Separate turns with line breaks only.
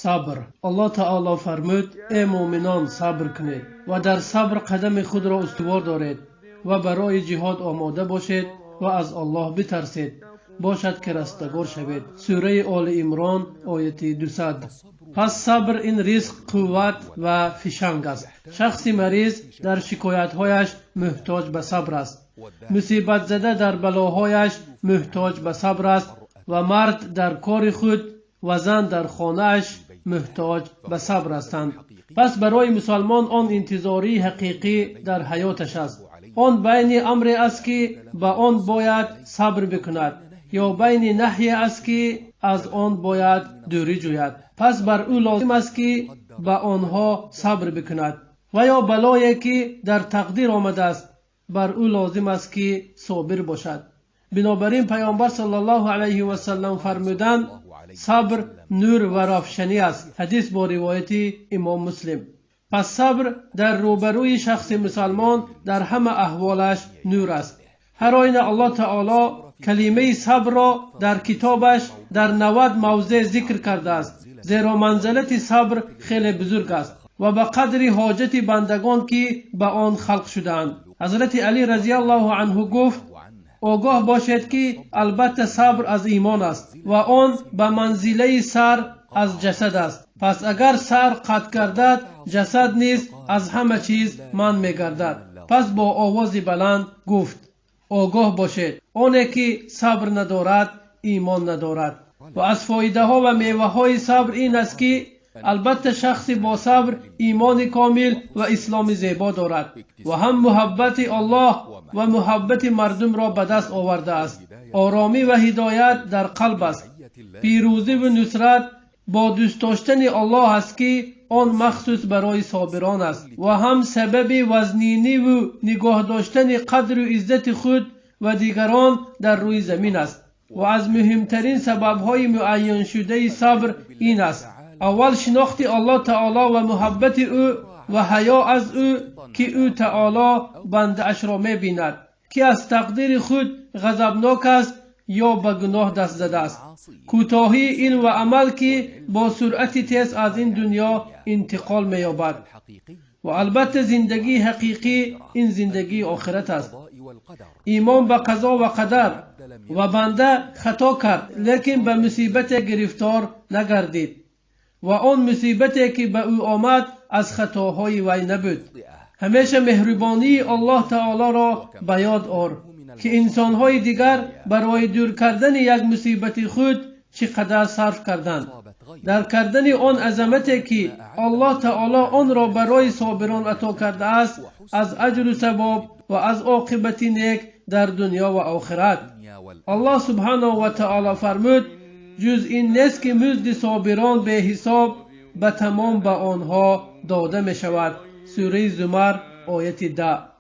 Сабр. Аллоҳ таоло фармуд: «Э муъминон, сабр кунед ва дар сабр қадами худро устувор доред ва барои ҷиҳод омода бошед ва аз Аллоҳ битарсед, бошад ки растагор шавед». Сураи Оли Имрон, ояти 200. Пас сабр ин ризқ, қувват ва фишанг аст. Шахси мариз дар шикоятҳояш муҳтоҷ ба сабр аст, мусибатзада дар балоҳояш муҳтоҷ ба сабр аст ва мард дар кори худ ва зан дар хонааш муҳтоҷ ба сабр ҳастанд. Пас барои мусалмон он интизории ҳақиқӣ дар ҳаёташ аст. Он байни амре аст, ки ба он бояд сабр бикунад, ё байни наҳйе аст, ки аз он бояд дурӣ ҷӯяд. Пас бар ӯ лозим аст, ки ба онҳо сабр бикунад, ва ё балое, ки дар тақдир омадааст, бар ӯ лозим аст, ки собир бошад. Бинобар ин Паёмбар саллаллоҳу алайҳи васаллам фармуданд: «Сабр нур ва равшанӣ аст». Ҳадис бо ривояти Имом Муслим. Пас сабр дар рӯбарӯи шахси мусалмон дар ҳама аҳволаш нур аст. Ҳар оина Аллоҳ таоло калимаи сабрро дар китобаш дар 90 мавзеъ зикр кардааст, зеро манзалати сабр хеле бузург аст ва ба қадри ҳоҷати бандагон, ки ба он халқ шудаанд. Ҳазрати Алӣ разияллоҳу анҳу гуфт: «Огоҳ бошед, ки албатта сабр аз имон аст ва он ба манзилаи сар аз ҷасад аст. Пас агар сар қатъ гардад, ҷасад низ аз ҳама чиз манъ мегардад». Пас бо овози баланд гуфт: «Огоҳ бошед, оне ки сабр надорад, имон надорад». Ва аз фоидаҳо ва меваҳои сабр ин аст, ки албатта шахси бо сабр имони комил ва исломи зебо дорад ва ҳам муҳаббати Аллоҳ ва муҳаббати мардумро ба даст овардааст. Оромӣ ва ҳидоят дар қалб аст. Пирӯзиву нусрат бо дӯст доштани Аллоҳ аст, ки он махсус барои собирон аст, ва ҳам сабаби вазниниву нигоҳ доштани қадру иззати худ ва дигарон дар рӯи замин аст. Ва аз муҳимтарин сабабҳои муайяншудаи сабр ин аст: аввал, шинохти Аллоҳ таоло ва муҳаббати ӯ ва ҳаё аз ӯ, ки ӯ таоло бандаашро мебинад, ки аз тақдири худ ғазабнок аст ё ба гуноҳ даст задааст, кӯтоҳии илм ва амал, ки бо суръати тез аз ин дунё интиқол меёбад. Ва албатта зиндагии ҳақиқӣ ин зиндагии охират аст. Имон ба қазо ва қадар, ва банда хато кард, лекин ба мусибате гирифтор нагардид ва он мусибате, ки ба ӯ омад, аз хатоҳои вай набуд. Ҳамеша меҳрубонии Аллоҳ таолоро ба ёд ор, ки инсонҳои дигар барои дур кардани як мусибати худ чӣ қадар сарф карданд. Дар кардани он азамате, ки Аллоҳ таоло онро барои собирон ато кардааст аз аҷру савоб ва аз оқибати нек дар дунё ва охират. Аллоҳ субҳанаҳу ва таоло фармуд: «Ҷуз ин нест, ки музди собирон беҳисоб ба тамом ба онҳо дода мешавад». Сураи Зумар, ояти 10.